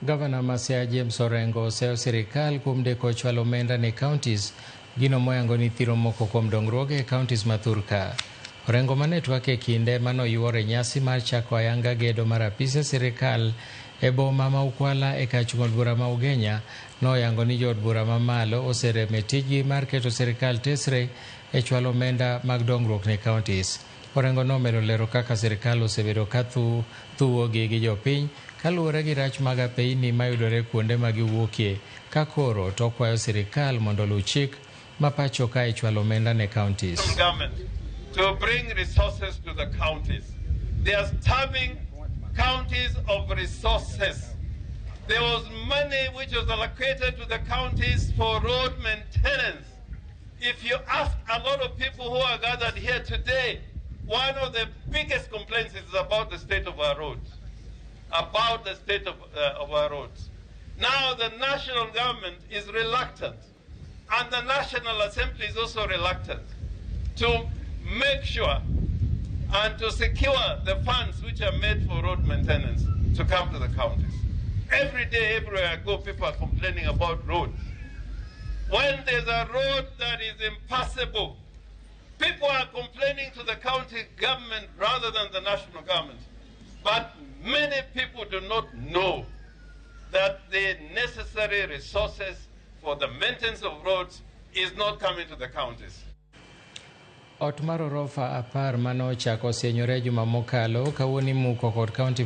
Gavana ma Siaya James Orengo oseyo sirikal kuom deko chwalo omenda ne counties, gino moyango ni thiro moko kuom dongruoge e counties ma thurka. Orengo mane twak e kinde manoyuor e nyasi mar chako ayanga gedo mar apise sirikal e boma ma Ukwala e kar chung' od bura ma Ugenya noyango ni jood bura mamalo oserem e tijgi mar keto sirikal tesre e chwalo omenda mag dongruok ne counties. Orengo nomedo lero kaka sirikal osebedo ka thuwogi gi jopiny kaluwore gi rach mag apeyni mayudore kuonde ma giwuokie ka koro to okwayo sirikal mondo oluw chik ma pacho ka e chwalo omenda ne counties. Government to bring resources to the counties. They are starving counties of resources. There was money which was allocated to the counties for road maintenance. If you ask a lot of people who are gathered here today, one of the biggest complaints is about the state of our roads. About the state of our roads. Now the national government is reluctant, and the National Assembly is also reluctant to make sure and to secure the funds which are made for road maintenance to come to the counties. Every day, everywhere I go, people are complaining about roads. When there's a road that is impassable, people are complaining to the county government rather than the national government. But many people do not know that the necessary resources for the maintenance of roads is not coming to the counties. Ot mar orofa 10 mane ochako sienyore juma mokalo kawuono imuko kod kaunti.